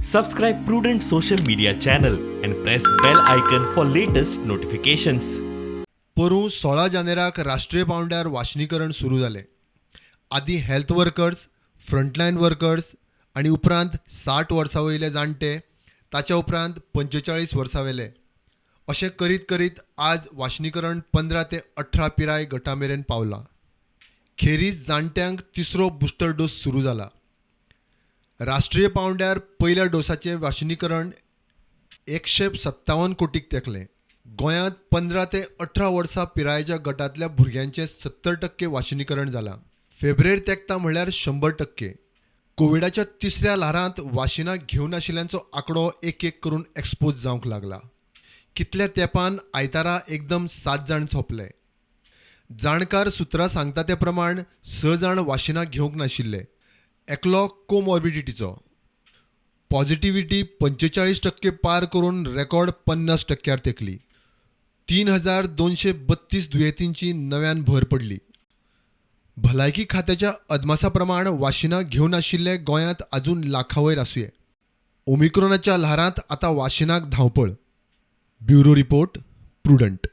Subscribe Prudent social media channel and press bell icon for latest notifications. पोरूं 16 जानेराक राष्ट्रीय पांवड्यार वाशीनीकरण सुरू जालें. आदीं हेल्थ वर्कर्स, फ्रंटलायन वर्कर्स आनी उपरांत 60 वर्सां वयले जाणटे, ताच्या उपरांत 45 वर्सां वेले, अशें करीत करीत आज वाशीनीकरण 15 ते 18 पिराय गटा मेरेन पावलां. खेरीज जाणट्यांक तिसरो बुस्टर डोस सुरू जाला. राष्ट्रीय पांवड्यार पयल्या डोसाचें वाशीनीकरण 157 कोटीक तेंकलें. गोंयांत 15 ते 18 वर्सां पिरायेच्या गटांतल्या भुरग्यांचें 70% वाशीनीकरण जालां. फेब्रेर तेंकता म्हणल्यार 100%. कोविडाच्या तिसऱ्या ल्हारांत वाशिनां घेवनाशिल्ल्यांचो आंकडो एक एक करून एक्सपोज जावंक लागला. कितल्या तेंपान आयतारा एकदम 7 जाण सोंपले. जाणकार सुत्रां सांगता ते प्रमाण 6 जाण वाशिनां घेवंक नाशिल्ले, एकलो कोमॉर्बिडिटीचो. पॉझिटिव्हिटी 45% पार करून रेकॉर्ड 50% तेंकली. 3232 दुयेंतींची नव्यान भर पडली. भलायकी खात्याच्या अदमासा प्रमाण वाशिनां घेवनाशिल्ले गोंयांत आजून लाखां वयर आसुये. ओमिक्रोनाच्या ल्हारांत आतां वाशिनाक धांवपळ. Bureau report, Prudent.